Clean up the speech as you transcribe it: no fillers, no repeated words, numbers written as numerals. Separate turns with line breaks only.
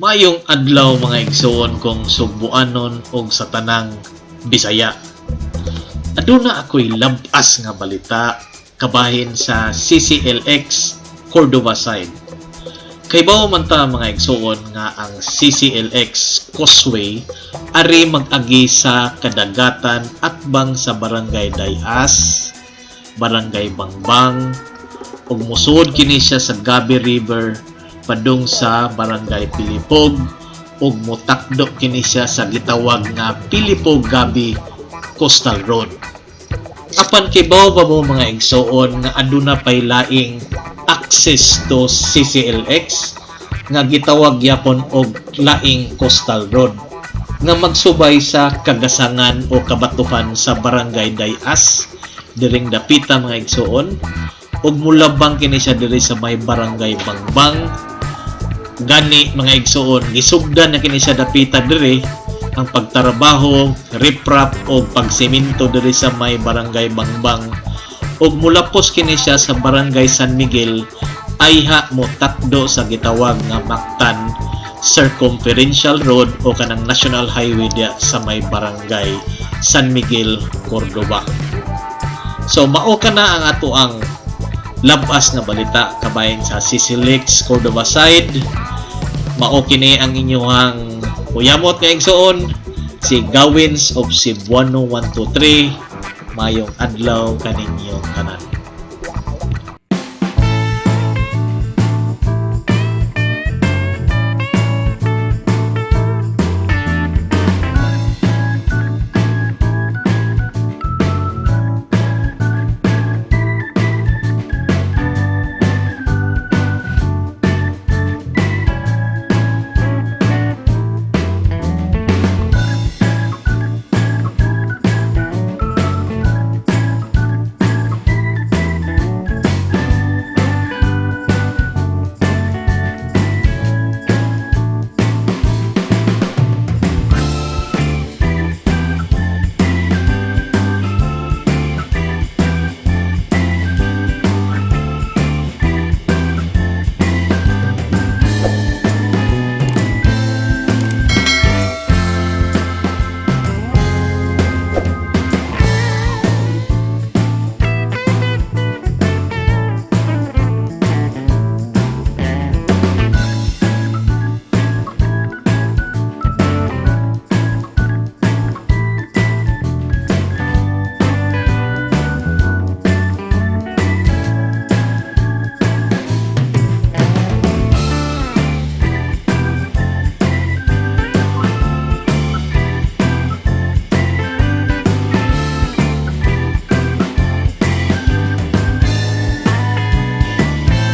Mayong adlaw, mga igsuon kong Sugbuanon og sa tanang Bisaya. Aduna ako'y labas nga balita kabahin sa CCLX Cordova side. Kaybaw man ta, mga igsuon, nga ang CCLX Causeway ari mag-agi sa kadagatan atbang sa Barangay Dayas, Barangay Bangbang, ug mosuod kini siya sa Gabi River padung sa Barangay Pilipog ug motakdo kini siya sa gitawag nga Pilipog Gabi Coastal Road. Apan kibaw ba mo, mga igsuon, nga aduna pay laing access to CCLX nga gitawag gyapon og laing coastal road nga magsubay sa kagasangan o kabatuhan sa Barangay Dayas diring dapita, mga igsuon, ug mulabang kini siya diri sa may Barangay Bangbang? Gani, mga igsuon, gisugdan na kini siya dapita diri ang pagtrabaho, riprap o pagsimento diri sa may Barangay Bangbang ug mulapos kini siya sa Barangay San Miguel, ayha mo takdo sa gitawag nga Mactan Circumferential Road o kanang National Highway diya sa may Barangay San Miguel, Cordova. So mao kana ang ato ang labas nga balita kabahin sa CCLX Cordova side. Mao kini ang inyong uyamot nga igsuon, si Gawins of Cebuano 123. Mayong adlaw kaninyong tanan.